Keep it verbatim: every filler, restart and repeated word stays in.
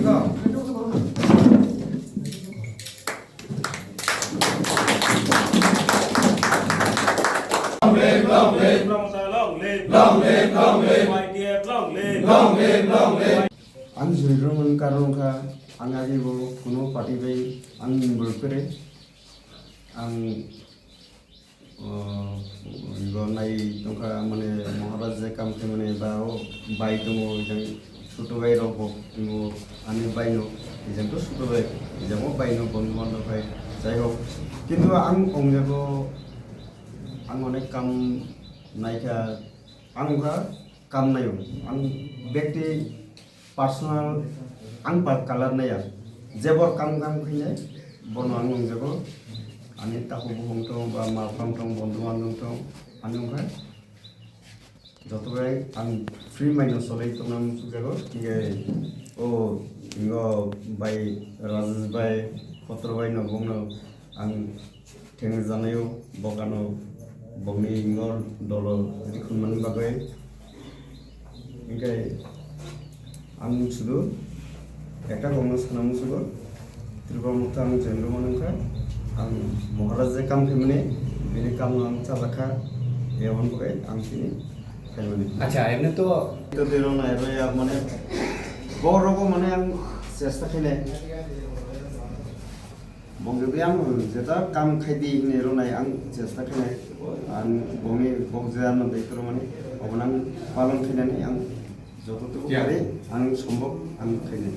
Long live, long live. Tipra Motha, long live. Long live, long live. Y T F, long live. Long live, long live. Ang join rwmani karon wngkha, ang age bo kuno party bai ang involve kwrwi. Ang, o, bo nai tongkha, mane, Maharaj je kam khe, mane, ba o bai tongo, ejang chutu bai rok bo tongo, ani bai no, ejang to chutu bai, ejang o bai no, bondhu bandhab bai, jai hok. Kintu ang ongjago, ang onek kam naikha, ang wngkha kam naio, ang bekti personal, ang pa color naiya, jebor kam kam khainai, bono ang nungjago, ani takhuk bukhuk tong ba ma phang tong, bondhu bandhab tong, ani wngkha joto bai ang free mind no solai tongna muchukjago, hinkhe o ingo bai Rajesh bai Khotro bai no bongno ang thengwi janaio, bokano bokni ingo dolo rikhunmani bagwi. Hinkhe ang sudu ekta kokno sana musugo, Tripura Motha ang join rwmani wngkha, ang Maharaj je kam khaimani, bini kamno ang chajakha, eboni bagwi ang chini khaimani. Acha, emni to to dero nai roya, mane, borok mane ang chesta khainai. Bong jodi ang jeta kam khai di hinwi rwnai ang chesta khainai. Ang bongni bok je ano dai kwrwmani, obo nang palon khainani ang joto tubu Ya. Kari ang sombok ang khainai.